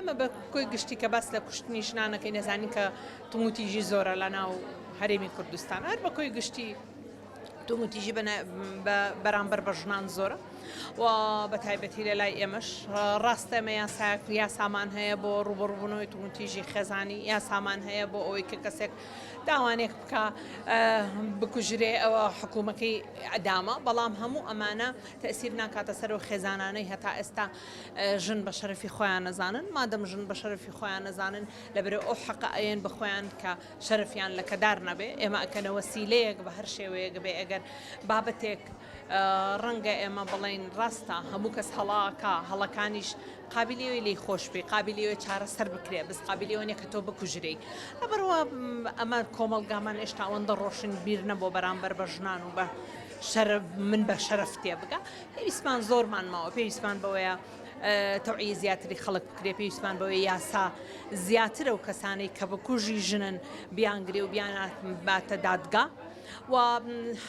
ئێمە بە کۆی گشتی کە باس لە کوشتنی ژنانەکەی نەزانین کە توندوتیژی زۆرە لە ناو هەرێمی کوردستان هەر بە کۆی گشتی توندوتیژی بە بەرامبەر بە ژنان زۆرە و بە تایبەتی لە لای ئێمەش ڕاستە ئێمە یاسایەک یاسامان هەیە بۆ ڕووبەڕووبوونەوەی توندوتیژی خێزانی یاسامان هەیە بۆ ئەوەی کە کەسێک تاوانێک بکا بکوژرێ ئەوە حکوومەکەی ئەدامە بەڵام هەموو ئەمانە تەئسیر ناکاتە سەر ئەو خێزانانەی هەتا ئێستا ژن بە شەرەفی خۆیان نەزانن مادەم ژن بە شەرەفی خۆیان نەزانن لەبەرئ ئەو حەقە ئەیەن بە خۆیان کە شەرەفیان لەکەدار نەبێ ئێمە ئەکەنە وەسیلەیەک بە هەر شێوەیەک بێ ئەگەر بابەتێک ڕەنگە ئێمە بڵێین ڕاستە هەموو کەس هەڵە ئەکا هەڵەکانیش قابیلی ئەوەی لێی خۆش بی قابیلی ئەوەی چارەسەر بکرێ بەس قابیلی ئەوە نیە کە تۆ بکوژرێی لەبەرئەوە ئەمە کۆمەڵگامان ئێشتا ئەوەندە ڕۆشن بیر نەبووە بەرامبەر بە ژنان و بە شەرەف من بە شەرەف تێبگا پێویستمان زۆرمان ماوە پێویستمان بەوەیە تەوعیە زیاتری خەڵک بکرێ پێویستمان بەوەیە یاسا زیاتر ئەو کەسانەی کە بکوژی ژنن بیانگرێ و بیانباتە دادگا و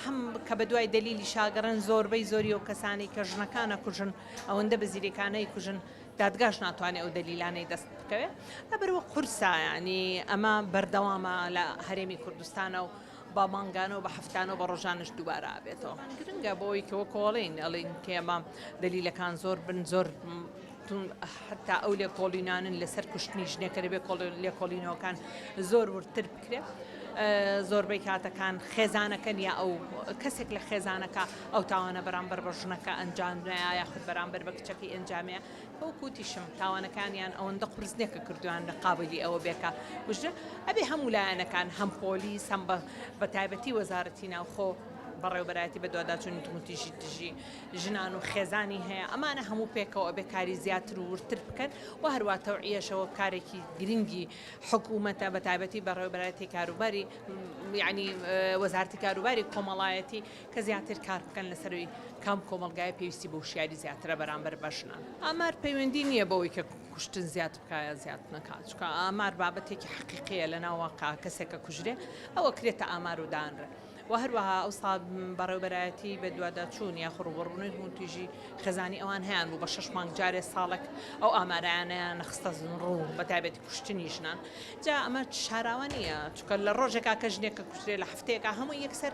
هەم کە بە دوای دەلیلی شاگەڕێن زۆربەی زۆری ئەو کەسانەی کە ژنەکان ئەکوژن ئەوەندە بە زیرەکانە ئەیکوژن دادگاش ناتوانێت ئەو دەلیلانەی دەست بکەوێت لەبەرئەوە قورسە یانی ئەمە بەردەوامە لە هەرێمی کوردستانە و بە مانگانە و بە هەفتانە و بە ڕۆژانەش دووبارە ئەبێتەوە. گرنگە بۆ ئەوەی کە وەکو ئەڵێین ئەڵێین کە ئێمە دەلیلەکان زۆر بن زۆر حتا ئەو لێکۆڵینانن لەسەر کوشتنی ژنێکە دەبێت لێکۆڵینەوەکان زۆر وردتر بکرێت. زۆربەی کاتەکان خێزانەکە نیە ئەو کەسێک لە خێزانەکە ئەو تاوانە بەرامبەر بە ژنەکە ئەنجامدایە یاخود بەرامبەر بە کچەکەی ئەنجامەیە وەکو وتیشم تاوانەکانیان ئەوەندە قورس نیە کە کردویان لە قابلی ئەوە بێ کە کوژرێ ئەبێ هەموو لایەنەکان هەم پۆلیس هەم بە تایبەتی وەزارەتی ناوخۆ بەڕێوبەرایەتی بەدواداچوونی توندوتیژی دژی ژنان و خێزانی هەیە ئەمانە هەموو پێکەوە ئەبێ کاری زیاتر و وردتر بکەن و هەروا تەوعیەشەوە کارێکی گرنگی حکوومەتە بە تایبەتی بەڕێوبەرایەتی کاروباری یعنی وەزارەتی کاروباری کۆمەڵایەتی کە زیاتر کار بکەن لەسەروی کام کۆمەڵگایە پێویستی بە وشیاری زیاترە بەرامبەر بە ژنان. ئامار پەیوەندی نییە بەوەی کە کوشتن زیاد بکا یا زیاد نەکا، چونکە ئامار بابەتێکی حەقیقییە لەناو واقع کەسێک کە کوژرێ ئەوە کرێتە ئامار و دانرێ و هەروەها ئەوسا بەڕێوبەرایەتی بەدواداچوون یاخود ڕووبەڕووبوونەوەی توندوتیژی خێزانی ئەوان هەیان بوو بە شەش مانگ جارێ ساڵێک ئەو ئامارانەیان خستە ڕوو بە تایبەتی کوشتنی ژنان جا ئەمە شاراوە نییە چونکە لە ڕۆژێکا کە ژنێک کە کوژرێ لە هەفتەیەکا هەموو یەکسەر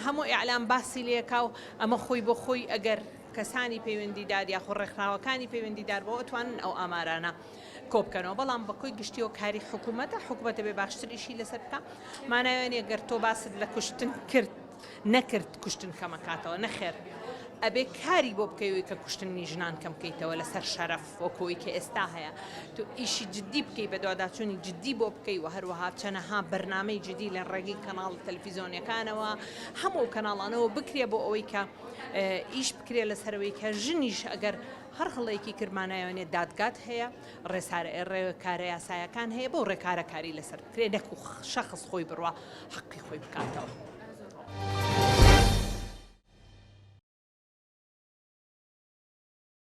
هەموو ئیعلام باسی لێکا و ئەمە خۆی بۆ خۆی ئەگەر کەسانی پەیوەندیدار یاخۆ ڕێکخراوەکانی پەیوەندیدار بەوە ئەتوانن ئەو ئامارانە کۆبکەنەوە بەڵام بە کۆی گشتیەوە کاری حکوومەتە حکوومەتە بێ باشتر ئیشی لەسەر بکە مانایوانە گەر تۆ باست لە کوشتن کرد نەکرد کوشتن کەمەکاتەوە نەخێر ئەبێ کاری بۆ بکەی کە کوشتنی ژنان کەم بکەیتەوە لەسەر شەرەف وەکو ئەوەی کە ئێستا هەیە تۆ ئیشی جدی بکەی بەدواداچوونی جدی بۆ بکەی و هەروەها چەنەها بەرنامەی جدی لە ڕێگەی کەناڵ تەلەفیزۆنیەکانەوە هەموو ئەو کەناڵانەوە بکرێ بۆ ئەوەی کە ئیش بکرێ لەسەرەوەی کە ژنیش ئەگەر هەر هەڵەیەکی کرد مانایەوە دادگات هەیە ڕێسارە ڕێکارە یاسایەکان هەیە بەو ڕێکارە کاری لەسەر بکرێ نەکو شەخس خۆی بڕوا حەقی خۆی بکاتەوە.